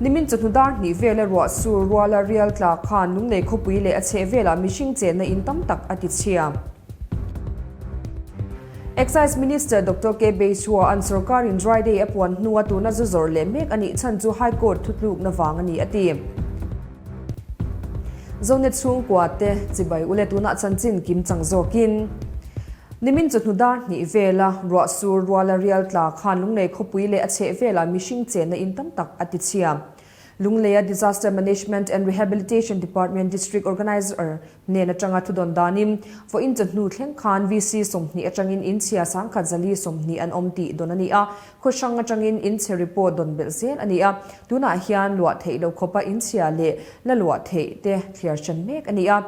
Nimin chawhnu dar hnih vela ruah sur ruala rial tla khan Lunglei khawpui leh a chhehvelah mihring chenna in tam tak a tichhia. Excise Minister Doctor K Beisua an sorkarin dry day a puan hnua tuna zu zawrh leh mek a nih chhan chu High Court thutlukna vang a ni a ti. Zonet chhungkua te chibai ule tunah chanchin kim chang zawkin Nimin chawhnu dar hnih vela ruah sur ruala rial tla khan Lunglei khawpui leh a chhehvelah mihring chenna in tam tak a tichhia. Lungleia Disaster Management and Rehabilitation Department District Organiser hnen atanga thudawn danin vawiin chawhnu thleng khan VC 20 atangin inchhia sangkhat zali 20 an awm tih dawn a ni a, khaw hrang atangin inchhe report dawn belh zel a ni a, tunah hian luah theih loh khawpa inchhia leh la luah theih te thliar hran mek a ni a.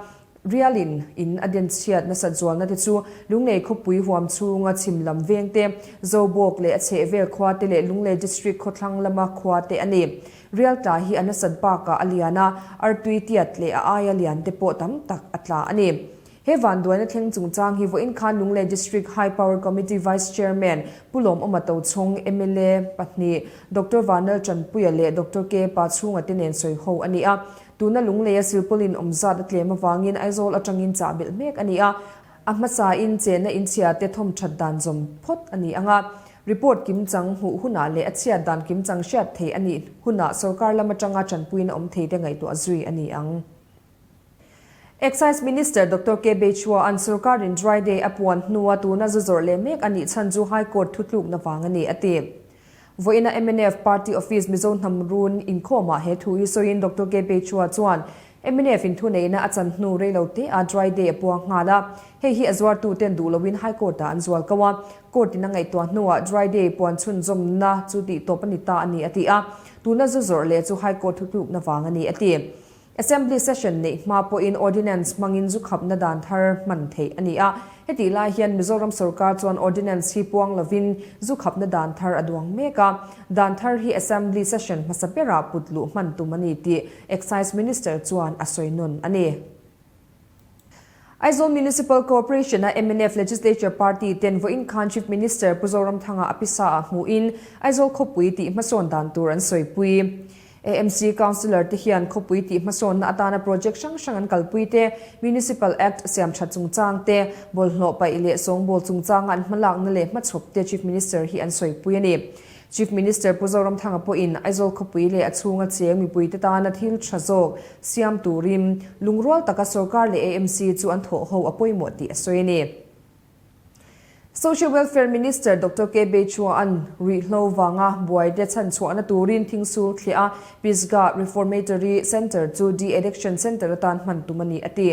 Rialin in a den chhiat nasat zualna te chu Lunglei khawpui huam chhunga chhim lam veng te, Zobawk leh a chhehvel khua te leh Lunglei District khawthlang lama khua te a ni. Rial tla hi a nasat bakah a lian a, artui tiat leh a aia lian te pawh tam tak a tla a ni. He vanduaina thleng chungchang hi vawiin khan Lunglei District High Power Committee Vice Chairman Pu Lawmawma Tochhawng, mla pahnih Doctor Vanlal Chanpuia leh Doctor K Pachhunga te nen sawi ho a ni a. Tuna Lungleia silpawlin awm zat a tlem avangin Aizawl atangin chah belh mek a ni a, a hmasain chenna inchhia te thawm that dan zawm phawt a ni ang a. Report kimchang hmuh hunah leh a chhiat dan kimchang hriat theih a nih hunah sorkar lam atanga tanpuina awm thei te ngaihtuah zui a ni ang. Excise Minister Doctor K Beichhua-a'n sorkarin Dry Day a puan hnua tuna zu zawrh leh mek a nih chhan chu High Court thutlukna vang a ni, a ti. Vawiina mnf Party Office Mizo hnam run inkhawmah he thu hi sawiin Doctor K Beichhua chuan mnf in thuneihna a chan hnu rei lo te ah Dry Day a puang nghal a, hei hi a zuartu ten duh loin High Court ah an zual ko a, Court in a ngaihtuah hnuah Dry Day puan chhunzawmna chu tih tawp a ni ta a ni a ti a, tuna zu zawrh leh chu High Court thutlukna vang a ni a ti. Assembly session neih hma pawhin Ordinance hmangin zu khapna dan thar hman theih a ni a. Hetih lai hian Mizoram sorkar chuan Ordinance hi puang lovin zu khapna dan thar a duang mek a. Dan thar hi Assembly session hmasa berah put luh hman tum a ni tih Excise Minister chuan a sawi nawn a ni. Aizawl Municipal Corporation-a mnf Legislature Party ten vawiin khan Chief Minister Pu Zoramthanga a pisa ah hmuhin Aizawl khawpui tih hmasawn dan tur an sawipui. AMC Councillor te hian khawpui tih hmasawnna atana project hrang hrang an kalpui te, Municipal Act siam that chungchang te, bawlhhlawh paih leh sawngbawl chungchanga an hmalakna leh hmachhawp te Chief Minister hi an sawipui a ni. Chief Minister Pu Zoramthanga pawhin Aizawl khawpui leh a chhunga cheng mipuite tana thil tha zawk siam turin lungrual taka sorkar leh AMC chu an thawh ho a pawimawh tih a sawi a ni. Social Welfare Minister Doctor K Beichua-a'n ruihhlo vanga buaite chhanchhuahna turin thingsul thliah a Pisgah Reformatory Centre chu de-addiction centre atan hman tum a ni a ti.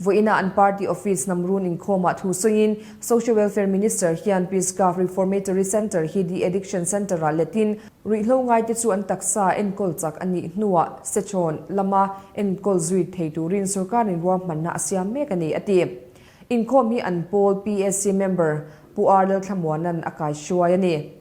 Vawiina an party office hnamrun inkhawmah thu sawiin Social Welfare Minister hian Pisgah Reformatory Centre hi de-addiction centre-ah letin ruihhlo ngaite chu an taksa enkawl chak a nih hnuah Sechawn lama enkawl zui thei turin sorkarin ruahmanna a siam mek a ni, a ti. Inkhawm hi an pawl PSC member Pu R Lalthlamuana'n a kaihruai a ni.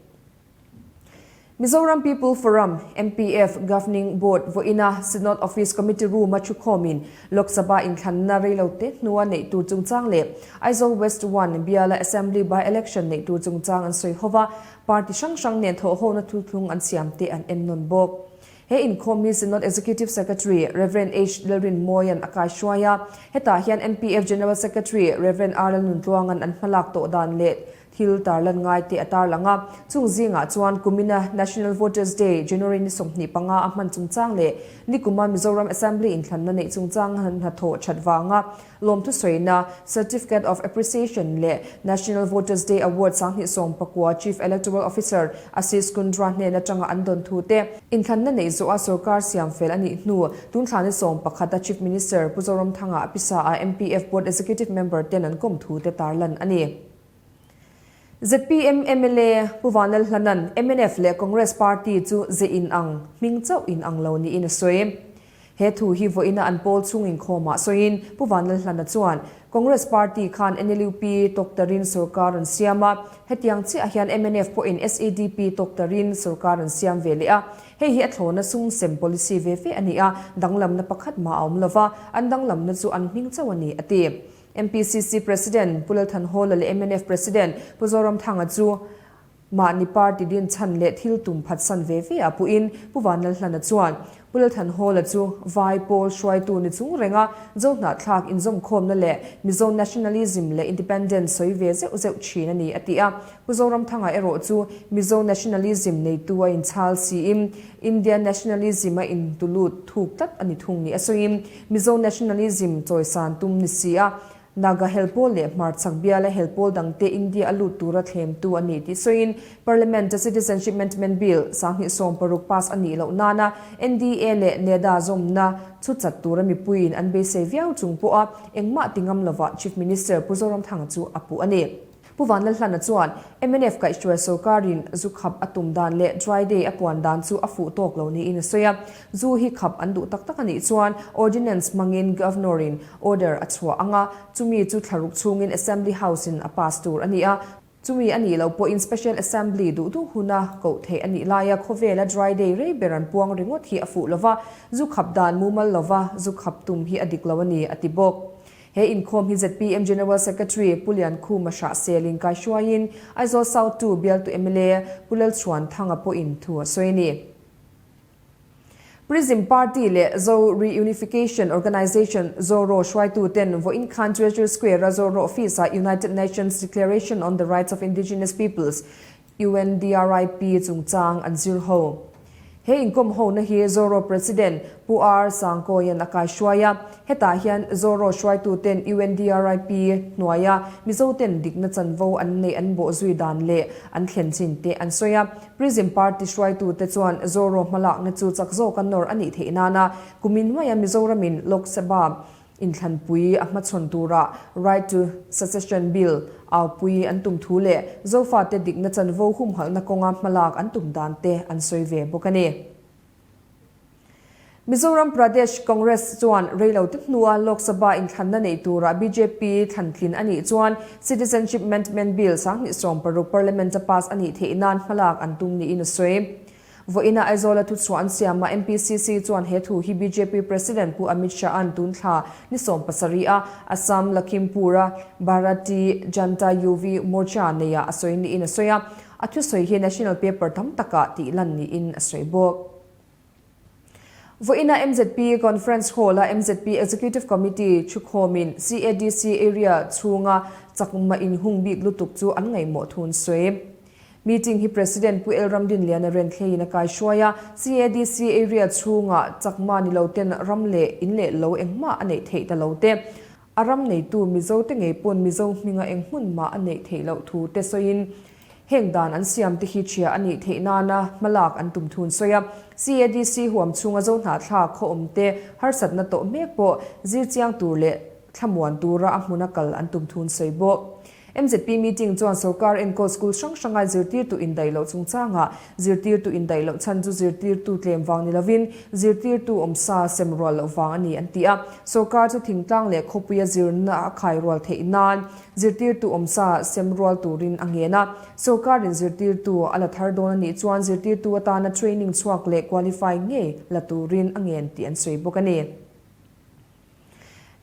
Mizoram People Forum, MPF, Governing Board vawiina Synod Office Committee Room-a thukhawmin Lok Sabha inthlanna reilote hnua neih tur chungchang leh Aizawl West One biala Assembly by-election neih tur chungchang an sawi hova, party hrang hrang nen thawhhona thuthlung an siamte an ennawn bawk. He inkhawm hi Synod Executive Secretary Rev. H. Lalrinmawia'n a kaihruai a, hetah hian MPF General Secretary Rev. R. Lalnuntluanga'n an hmalak tawh dan leh Thil tarlan ngai te a tarlang a, chung zingah chuan kumina National Voters Day, January ni 25 a hman chungchang leh nikuma Mizoram Assembly inthlanna neih chungchang hnathawh that vanga lawmthu sawina Certificate of Appreciation leh National Voters Day Award 2019 Chief Electoral Officer Ashish Kundra hnen atanga an dawn thu te, inthlanna neih zawha sorkar siam fel a nih hnu tun thla ni 11 a Chief Minister Pu Zoramthanga a pisa a MPF Board Executive Member ten an kawm thu te tarlan a ni. Zpm mla Pu Vanlalhlana'n mnf leh Congress party chu ze in ang, hming chauh in ang lo niin a sawi. He thu hi vawiina an pawl chhung inkhawmah sawiin Pu Vanlalhlana chuan, Congress party khan NLUP tawktarin sorkar an siam a, hetiang chiah hian mnf pawhin SEDP tawktarin sorkar an siam ve leh a. Hei hi a thlawna sum sem policy ve ve a ni a, danglamna pakhat mah a awm lova, an danglamna chu an hming chauh a ni, a ti. MPCC President Pu Lalthanhawla leh mnf President Pu Zoramthanga chu Mahni party din chhan leh thil tum phatsan ve ve ah puhin Pu Vanlalhlana chuan Pu Lalthanhawla chu Vai pawl hruaitu ni chung renga Zohnahthlak inzawmkhawmna leh Mizo nationalism leh independence sawi ve zeuh zeuh thin a ni a ti a. Pu Zoramthanga erawh chu Mizo nationalism neitu a inchhal siin Indian nationalism a intulut thuk tlat a ni thung ni a sawiin Mizo nationalism chawisan tum ni si a, Naga helpawl leh hmarchhak biala helpawl dangte India a lut tura thlemtu a ni tih sawiin Parliament-a Citizenship Amendment Bill 2016 pass a nih loh nana NDA leh NEDA zawmna chhu chat tura mipuiin an beisei viau chung pawha engmah ti ngam lovah Chief Minister Pu Zoramthanga chu a puh a ni. Pu Vanlalhlana chuan mnf kaihhruai sorkarin zu khap a tum dan leh dry day a puan dan chu a fuh tawk lo niin a sawi a. Zu hi khap an duh tak tak a nih chuan Ordinance hmangin Governor-in order a chhuah ang a, chumi chu thlaruk chhungin Assembly House-in a pass tur a ni a. Chumi a nih loh pawhin Special Assembly duh duh huna koh theih a nih laia khawvela dry day rei ber an puang ringawt hi a fuh lova, zu khap dan mumal lova zu khap tum hi a dik lo a ni, a ti bawk. He inkhawm hi zpm General Secretary Pu Liankhuma Hrahsel in kaihruaiin Aizawl South ii bialtu mla Pu Lalchhuanthanga pawhin thu a sawi a ni. Prism Party leh Zo Reunification Organisation, ZORO, hruaituten vawiin khan Treasury Square-a ZORO Office-ah United Nations Declaration on the Rights of Indigenous Peoples, UNDRIP, chungchang an zir ho. He inkawm hona hi Zoro President Pu R Sangkawian a kaihruai a, hetah hian Zoro hruaituten UNDRIP hnuaia Mizoten dikna chanvo an neih an bawhzui dan leh an thlen chin te an sawi a. Prism Party hruaitute chuan Zoro hmalakna chu chak zawka nawr a nih theih nana kumin maia Mizoramin Lok Sabha Inthlanpui a hmachhawn tura Right to Succession Bill aupui an tum thu leh Zofate dikna chanvo humhalhna kawnga hmalak an tum dan te an sawi ve bawk a ni. Mizoram Pradesh Congress chuan reilote hnua Lok Sabha inthlanna nei tura bjp thlantlin a nih chuan Citizenship Amendment Bill 2016 Parliament-a pass a nih theih nan hmalak an tum niin a sawi. Vawiina Aizawla thuchhuah an siamah MPCC chuan he thu hi bjp President Pu Amit Shah-a'n tun thla ni 17 a Assam Lakhimpur-a Bharati Janta Yuvi Morcha neiah a sawi niin a sawi a, a thusawi hi national paper tam takah tih lan niin a sawi bawk. Vawiina mzp Conference Hall-a mzp Executive Committee thukhawmin CADC area chhunga chakma inhung bik lutuk chu an ngaihmawh thu an sawi. Meeting hi President Pu El Ramdinliana Renthleiin a kaihruai a, CADC area chhungah chakma ni lo ten ram leh in leh lo engmah a neih theih ta lo te, a ram neitu Mizo te ngei pawn Mizo hminga eng hmun mah a neih theih loh thu te sawiin heng dan an siam te hi ṭhia a nih theih nana hmalak an tum thun sawi a. CADC huam chhunga zo hnahthlak khaw awm te harsatna tawh mek pawh zir chiang tur leh thlamuan tura a hmuna kal an tum thun sawi bawk. Mzp meeting chuan sorkar enkawl school hrang hranga zirtirtu indaih loh chungchangah zirtirtu indaih loh chhan chu zirtirtu tlem vang ni lovin zirtirtu awmsa sem rual loh vang a ni an ti a. Sorkar chu thingtlang leh khawpuia zirna a khai rual theih nan zirtirtu awmsa sem rual turin a ngen a. Sorkarin zirtirtu a la thar dawn a nih chuan zirtirtu atana training chhuak leh qualify ngei la turin a ngen tih an sawi bawk a ni.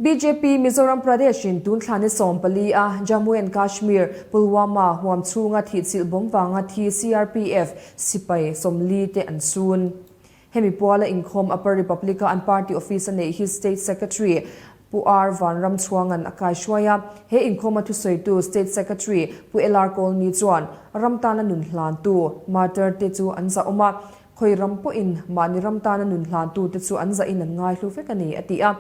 Bjp Mizoram Pradesh in tun thla ni 14 a Jammu and Kashmir Pulwama huam chhunga thihchilh bawm vanga thi CRPF sipai 40 te an sun. Hemi puala inkhawm Upper Republic-a an party office a neih hi State Secretary Pu R Vanram Chhuangan a kaihruai a. He inkhawma thusawitu State Secretary Pu LR Kawlni chuan ram tana nun hlantu martyr te chu an zahawm a, Khawi ram pawhin mahni ram tana nun hlantute chu an zahin an ngaihlu vek a ni, a ti a.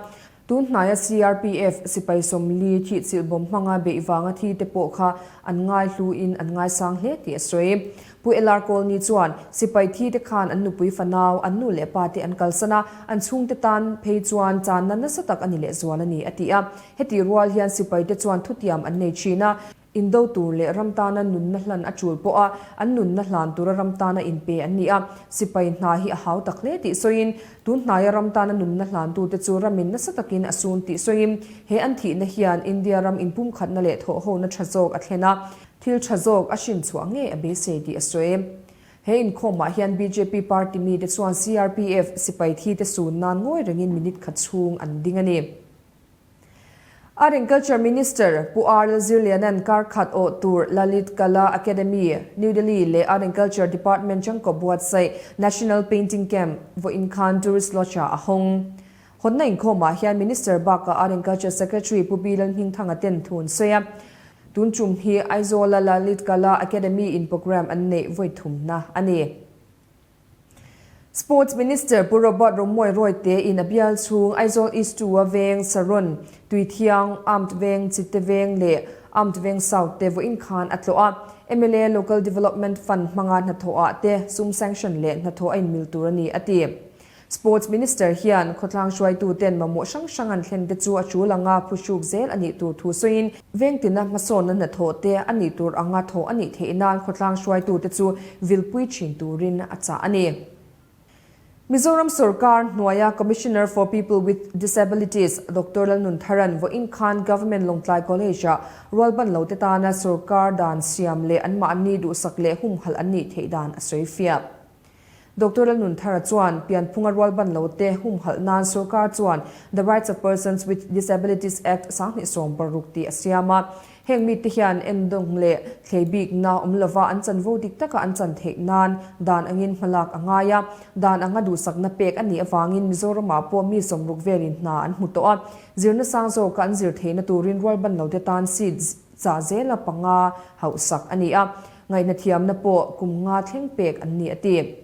Tun hnaia CRPF sipai 40 thihchilh bawm hmanga beih vanga thi te pawh kha an ngaihluin an ngaisang hle tih a sawi. Pu LR Kawlni chuan, Sipai thi te khan an nupui fanau, an nu leh pa te an kalsan a, an chhungte tan phei chuan channa nasa tak a ni lehzual a ni, a ti a. Hetih rual hian sipai te chuan thutiam an nei thin a. Indo tur leh ram tana nunna hlan a tul pawh a, an nunna hlan tura ram tana inpe an ni a, sipai hna hi a hau tak hle tih sawiin, tun hnaia ram tana nunna hlantute chu ramin nasa takin a sun tih sawiin, he an thihna hian India ram inpumkhatna leh thawhhona tha zawk a thlen a, thil tha zawk a hrinchhuah ngei a beisei tih a sawi. He inkhawmah hian bjp party mite chuan CRPF sipai thite sun nan ngawi rengin minute khat chhung an ding a ni. Art and Culture Minister Pu R Lalzirliana'n kar khat awh tur Lalit Kala Academy, New Delhi leh Art and Culture Department changkaw buatsaih National Painting Camp vawiin khan Tourist Lodge-ah a hawng. Hawnna inkhawmah hian Minister bakah Art and Culture Secretary Pu B Lalhmingthanga ten thu an sawi a. Tun tum hi Aizawla Lalit Kala Academy in programme an neih vawi thumna a ni. Sports Minister Pu Robert Romawia Rawite in a bial chhung Aizawl East 2 a veng Saron, Tuithiang, Armed Veng, Chitte Veng leh Armed Veng South te vawiin khan a tlawh a. Mla Local Development Fund hmanga hnathawh ah te sum sanction leh hnathawh a inmil tur a ni a ti. Sports Minister hian khawtlang hruaituten mamawh hrang hrang an thlen te chu a tul anga phuhruk zel a nih tur thu sawiin, vengtina hmasawnna hnathawh te a nih tur anga thawh a nih theih nan khawtlang hruaitute chu vilpui thin turin a chah a ni. Mizoram sorkar hnuaia Commissioner for People with Disabilities Doctor Lalnuntharan vawiin khan Government Lawngtlai College-ah rualban lote tana sorkar dan siam leh anmahni duhsak leh humhalh an nih theih dan a sawi fiah. Doctor Lalnunthara chuan pianphunga rualban lote humhalh nan sorkar chuan The Rights of Persons with Disabilities Act 2016 tih a siam a. Heng mite hian endawng leh thlei bikna awm lova an chanvo dik taka an chan theih nan dan angin hmalak a ngai a. Dan anga duhsakna pek a nih avangin Mizoramah pawh mi 60 velin hna an hmu tawh a. Zirna sang zawka an zir theihna turin rualban lote tan seat Chah zela panga hauhsak a ni a, ngaihna thiamna pawh kum nga thleng pek an ni a ti.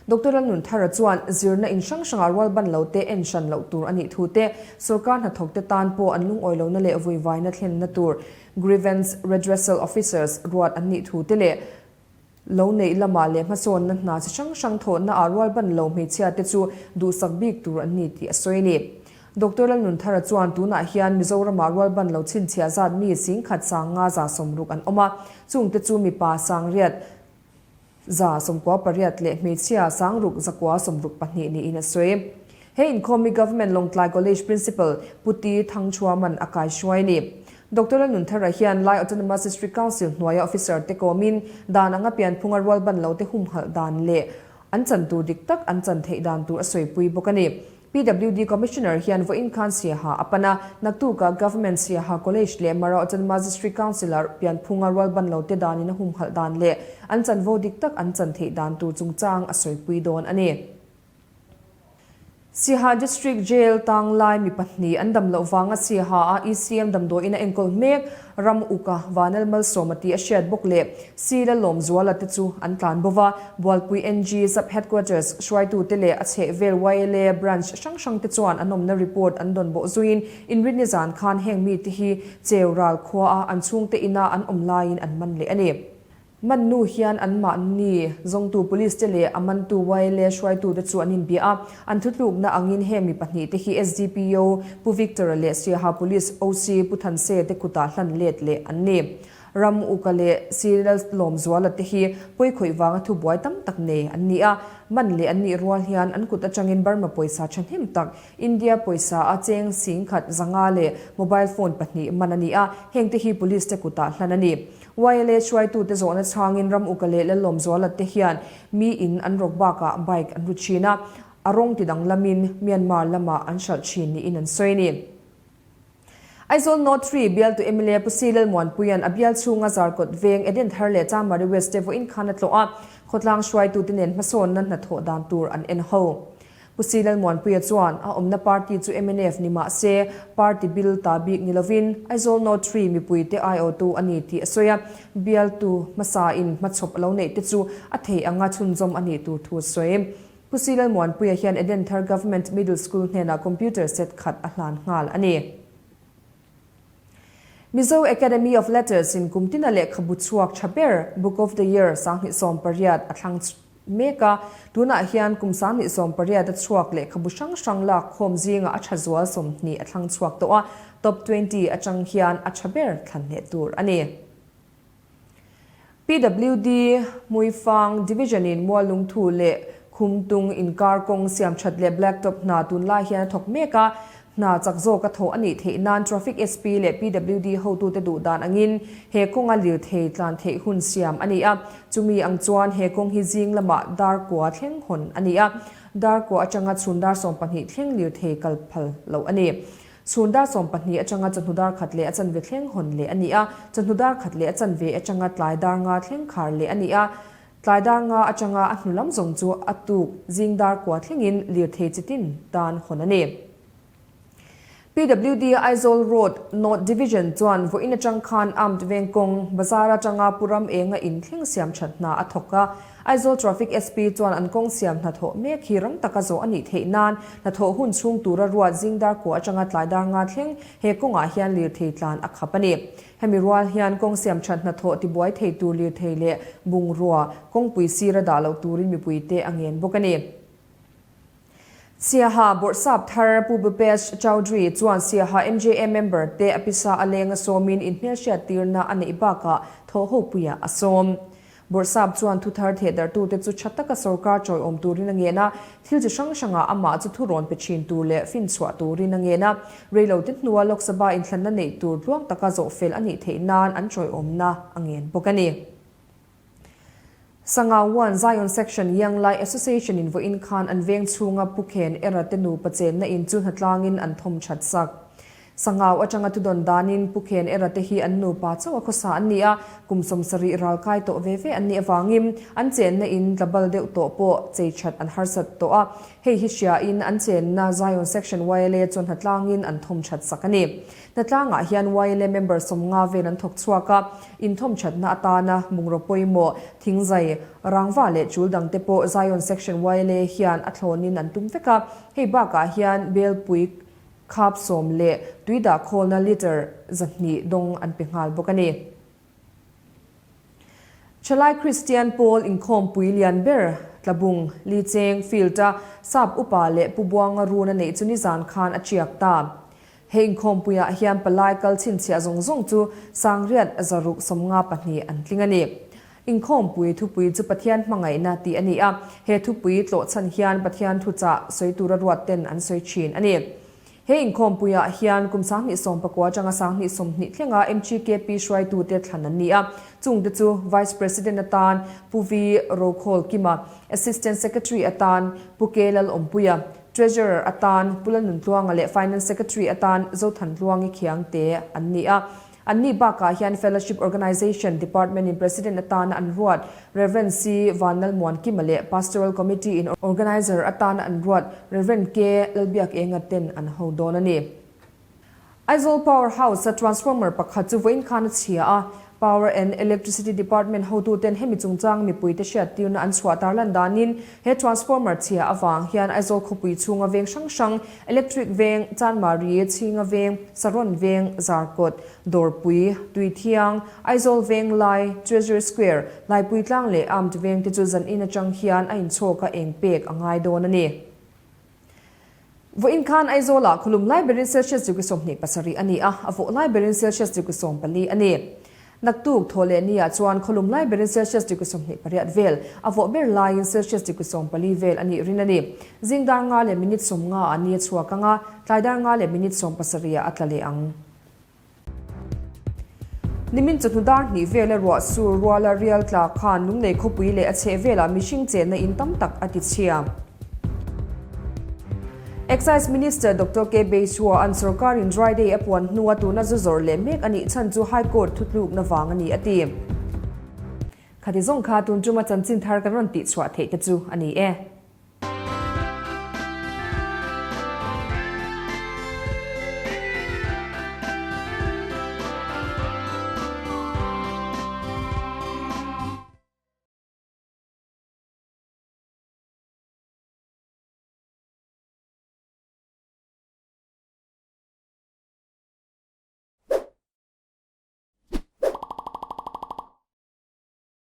Doctor Lalnunthara chuan zirna in hrang hrangah rualban lo te en hran loh tur a nih thu te, sorkar hnathawk te tan pawh an lungawi lohna leh vuivaina thlenna tur Grievance Redressal Officers ruat an nih thu te leh lo neih lamah leh hmasawnna hna chi hrang hrang thawhna ah rualban lo hmeichhia te chu duhsak bik tur an ni tih a sawi a ni. Doctor Lalnunthara chuan tunah hian Mizoramah rualban lo chhinchhiah zat mi 10,000 560 an awm a, chungte chu mipa 898 leh hmeichhia 6,962 niin a sawi. He inkhawm hi Government Lawngtlai College Principal Pu Ti Thangchhuaman a kaihruai a ni. Doctor Lalnunthara hian Lai Autonomous District Council hnuaia officer te kawmin dan anga pianphunga rualban lote humhalh dan leh an chan tur dik tak an chan theih dan tur a sawipui bawk a ni. PWD Commissioner hian vawiin khan Siaha a pan a, naktukah Government Siaha College leh Mara Autonomous District Council-ah pianphunga rualban lote danin a humhalh dan leh an chanvo dik tak an chan theih dan tur chungchang a sawipui dawn a ni. Siaha District Jail tanglai mi pahnih an dam loh vanga Siaha a ECM damdawiin a enkawl mek ram uka Vanel Malsawma tih a hriat bawk leh Sila Lawmzuala te chu an tlan bo va, Bualpui NG Sub Headquarters hruaitute leh a chhehvel YLA branch hrang hrang te chuan an awmna report an dawn bawh zuiin Inrinni zan khan heng mite hi Cheu ral khuaa an chhungte ina an awm laiin an man leh a ni. Man nu hian anmahni zawngtu police te leh a mantu YLA hruaitute chu an inbia a, an thutlukna angin heng mi pahnihte hi SDPO Pu Victor-a leh Siaha Police OC Pu Thansea te kutah hlan let leh an ni. Ram Uka leh Sir Lawmzuala te hi pawikhawih vanga thubuai tam tak nei an ni a, man leh an nih rual hian an kut atangin Burma pawisa thahnem tak India pawisa a cheng 10,500 leh mobile phone pahnih man a ni a, hengte hi police te kutah hlan a ni. YLA hruaitute zawhna chhangin ram uka leh Lalawmzuala te hian mi in an rawk bakah bike an ru thin a, a rawng ti danglamin Myanmar lamah an hralh thin niin an sawi a ni. Aizawl North 3 bialtu mla Pu Si Lalmuanpuia'n a bial chhunga Zarkawt veng Eden Thar leh Chamari West te vawiin khan a tlawh a, khawtlang hruaitute nen hmasawnna hnathawh dan tur an en ho. Pu Si Lalmuanpuia chuan a awmna party chu mnf ni mah se, party bil ta bik ni lovin Aizawl North 3 mipuite aiawhtu a ni tih a sawi a, bialtu hmasain hmachhawp a lo neih te chu a theih anga chhunzawm a nih tur thu a sawi. Pu Si Lalmuanpuia hian Edenthar Government Middle School hnenah computer set khat a hlan nghal a ni. Mizo Academy of Letters in kum tina lehkhabu chhuak tha ber Book of the Year 2018 a thlang mek a, tunah hian kum 2018 a chhuak lehkhabu hrang hrang lak khawm zingah a tha zual 20 a thlang chhuak tawh a, Top 20 atang hian a tha ber thlan leh tur a ni. PWD Hmuifang Division in Muallungthu leh Khumtung inkar kawng siam that leh Blacktop hna tunlai hian a thawk mek a, hna chak zawk a thawh a nih theih nan Traffic SP leh PWD hotute duh dan angin he kawnga lirthei tlan theih hun siam a ni a, chumi ang chuan he kawng hi zing lamah Darkua thleng hawn a ni a, Darkua atanga chhun dar 12 thleng lirthei kal phal loh a ni. Chhun dar 12 atanga chawhnu dar khat leh a chanve thleng hawn leh a ni a, chawhnu dar khat leh a chanve atanga tlai dar nga thleng khar leh a ni a. Tlai dar nga atanga a hnu lam zawng chu a tuk zing dar kua thlengin lirthei chitin tan hawn a ni. PWD Aizawl Road North Division chuan vawiin atang khan Armed Veng kawng bazar atanga Pu Ram Enga in thleng siam that hna a thawk a. Aizawl Traffic SP chuan an kawng siam hnathawh mek hi rang taka zawh a nih theih nan hnathawh hun chhung tura ruat zing dar kua atanga tlai dar nga thleng he kawngah hian lirthei tlan a khap a ni. Hemi rual hian kawng siam that hnathawh tibuai thei tur lirthei leh bungrua kawngpui sira dah loh turin mipuite a ngen bawk a ni. Siaha Bawrhsap thar Pu Bhupesh Chaudhary chuan Siaha MJA member te a pisa a leng a sawmin inhmelhriat tirna a neih bakah thawhhopuiah a sawm. Bawrhsap chuan thuthar thehdarhtute chu tha taka sorkar chawiawm turin a ngen a, thil chi hrang hrangah amah chu thu rawn pe thin tur leh finchhuah turin a ngen a. Reilote hnua Lok Sabha inthlanna neih tur tluang taka zawhfel a nih theih nan an chawiawmna a ngen bawk a ni. Sangawan Zion Section Young Lai Association in vawiin khan an veng chhunga Pu Khen Era te nupa chenna in chu hnatlangin an thawm that sak. Sangau atanga thudawn danin Pu Khen Era te hi an nupa chauh a khawsa an ni a, kum 70 ral kai tawh ve ve an nih avangin an chenna in tlabal deuh tawh pawh chei that an harsat tawh a, hei hi hria in an chenna Zion Section YLA chuan hnatlangin an thawm that sak a ni. Hnatlangah hian YLA member 50 vel an thawk chhuak a, inthawmthatna atana bungraw pawimawh, thingzai, rangva leh chul dangte pawh Zion Section YLA hian a thlawnin an tum vek a. Hei bakah hian belpui khap sawm leh tui dah khawlna litre 200 dawng an pe nghal bawk a ni. Thalai Kristian pawl inkhawmpui lian ber Tlabung, Licheng, Field-a Sap upa leh Pu Buanga run a neih chu nizan khan a tiak ta. He inkhawmpuiah hian palai kal chhinchhiah zawng zawng chu Sangriat 600 54 an tling a ni. Inkhawmpui thupui chu Pathian hmangaihna tih a ni a, he thupui tlawhchhan hian Pathian thuchah sawi tura ruat ten an sawi thin a ni. He inkhawmpuiah hian kum 2019 atanga 2020 thlenga MGKP hruaitute thlan an ni a, chungte chu Vice President atan Pu Vi Rokhawlkima, Assistant Secretary atan Pu K Lalawmpuia, Treasurer atan Pu Lalnuntluanga leh Finance Secretary atan Zothantluangi Khiangte an ni a. An ni bakah hian Fellowship Organisation Department in President atana an ruat Rev. C. Vanlalmuankima leh Pastoral Committee in Organiser atana an ruat Rev. K. Lalbiakenga ten an ho dawn a ni. Aizawl Power House-a transformer pakhat chu vawiin khan a chhia a, Power and Electricity Department hotuten hemi chungchang mipuite hriattirna an chhuah tarlan danin he transformer chhia avang hian Aizawl khawpui chhunga veng hrang hrang, Electric Veng, Chanmari, Chhinga Veng, Saron Veng, Zarkawt, Dawrpui, Tuithiang, Aizawl Veng Lai, Treasury Square, Laipuitlang leh Armed Veng te chu zanin atang hian a inchhawk a eng pek a ngai dawn a ni. Vawiin khan Aizawlah khawlum lai berin Celsius degree 27 a ni a, a vawh lai berin Celsius degree 14 a ni. Naktuk thaw leh niah chuan khawlum lai berin Celsius degree 28 vel, a vawh ber laiin Celsius degree 14 vel a nih rin a ni. Zing dar nga leh minute 50 ah ni a chhuak ang a, tlai dar nga leh minute 17 ah a tla leh ang. Nimin chawhnu dar hnih vela ruah sur ruala rial tla khan Lunglei khawpui leh a chheh velah mihring chenna in tam tak a ti chhia. Excise Minister Doctor K Beisua an sorkarin dry day a puan hnua tuna zu zawrh leh mek a nih chhan chu High Court thutlukna vang a ni a ti. Khati zawng kha tun tuma chanchin thar kan rawn tihchhuah theih te chu a ni e.